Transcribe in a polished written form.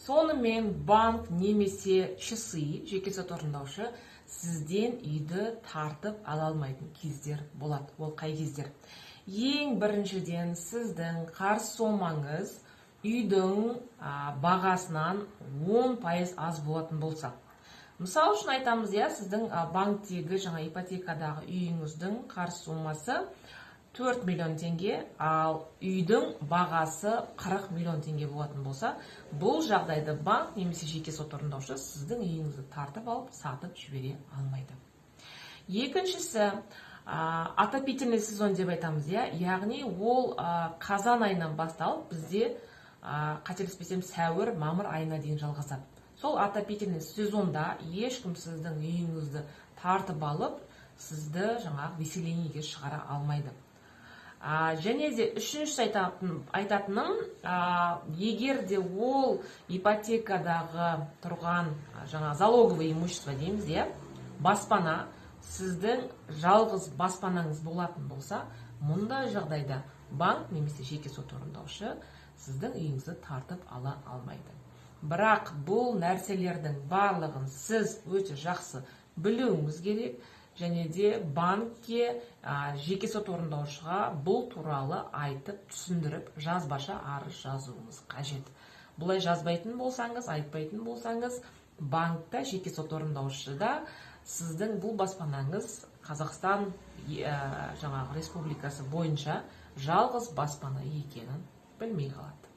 Сонымен, банк немесе ЧСИ, жеке сот орындаушы, сізден үйді тартып ала алмайтын кездер болады. Ол қай кездер? Ең біріншіден, сіздің қарыз сомаңыз үйдің бағасынан 10% аз болатын болса. Мысал үшін айтамыз, иә, сіздің банктегі жаңа ипотекадағы үйіңіздің қарыз сомасы 4 миллион теңге, ал үйдің бағасы 40 миллион теңге болатын болса, бұл жағдайда банк немесе жеке сот орындаушы сіздің үйіңізді тартып алып, сатып жібере алмайды. Екіншісі, отопительный сезон деп айтамыз, иә, яғни ол қазан айынан басталып, бізде, қателеспесем, сәуір, мамыр айына дейін жалғасады. Сол отопительный сезонда ешкім сіздің үйіңізді тартып алып, сізді жаңағы выселениеге шығара алмайды. Және де үшіншісі айтатыным, егер де ол ипотекадағы тұрған жаңа залоговое имущество дейміз, иә, баспана сіздің жалғыз баспанаңыз болатын болса, мұндай жағдайда банк немесе жеке сот орындаушы сіздің үйіңізді тартып ала алмайды. Бірақ бұл нәрселердің барлығын сіз өте жақсы білуіңіз керек және де банкке, жеке сот орындаушыға бұл туралы айтып, түсіндіріп, жазбаша арыз жазуыңыз қажет. Бұлай жазбайтын болсаңыз, айтпайтын болсаңыз, банкта, жеке сот орындаушыда сіздің бұл баспанаңыз Қазақстан жаңағы республикасы бойынша жалғыз баспана екенін білмей қалады.